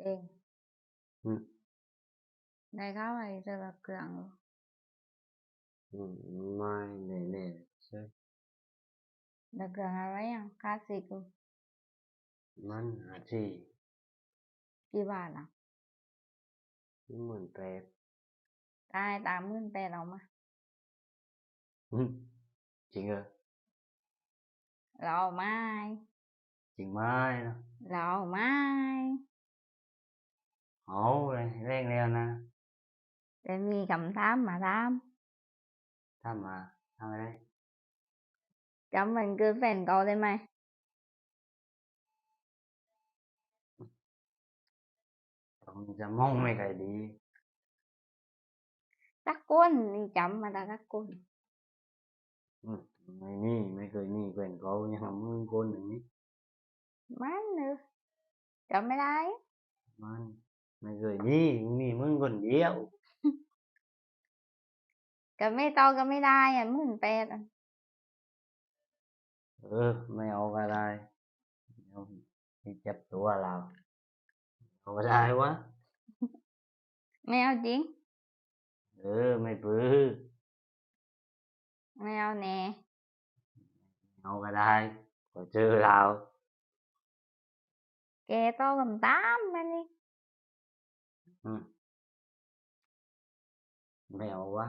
ເອງ ອືມ ໄດ້ເຂົ້າໄປເທື່ອລະເຄື່ອງຢູ່. ອືມ ມາແນ່ໆ ເຊີ. ລະເຄື່ອງອາໄວ້ຫຍັງ? ຄາຊິກຢູ່. ມັນຫ້າສີ່. ກີ່ບາດລະ? ໝື່ນແປດ. ຕາຍ ຕາມໝື່ນແປດ ເອົາມາ. ອືມ ຈິງເອີ? ລາວເອົາມາ. ຈິງມາເນາະ? ລາວເອົາມາ. ເອົາແລ້ວ ແລ້ງແລ້ວນະ. ແຕ່ມີຄຳຖາມມາຖາມ. ຖາມມາ. ຖາມໄດ້. ຈຳວັນເກີດແຟນເກົ່າໄດ້ໄໝ? ຈຳໝ່ອງໄມ່ຄ່ອຍດີ. ຈັກຄົນ ນີ້ຈຳມາແຕ່ຈັກຄົນ? ອືມ ໄມ່ມີ ໄມ່ເຄີຍມີແຟນເກົ່າຫຍັງ ໝື່ນຄົນນີ້. ມັນເອີ ຈຳໄມ່ໄດ້. ມັນ ໄມ່ເຄີຍມີ ມີມຶງຄົນດຽວ. ກໍແມ່ເຕົ້າກໍແມ່ໄດ້ອະ ໝື່ນແປດອະ. ເອີ ແມ່ເອົາກໍໄດ້ ເອົາ ຊິເຈັບຕົວລາວ ເອົາກໍໄດ້ວະ. ແມ່ເອົາຈິງ? ເອີ ແມ່ປຶ້. ແມ່ເອົາແນ່. ເອົາກໍໄດ້ ຂໍເຈີລາວ. ແກໂຕກຳຕາມມານີ້. ອືມ ແມ່ເອົາວະ.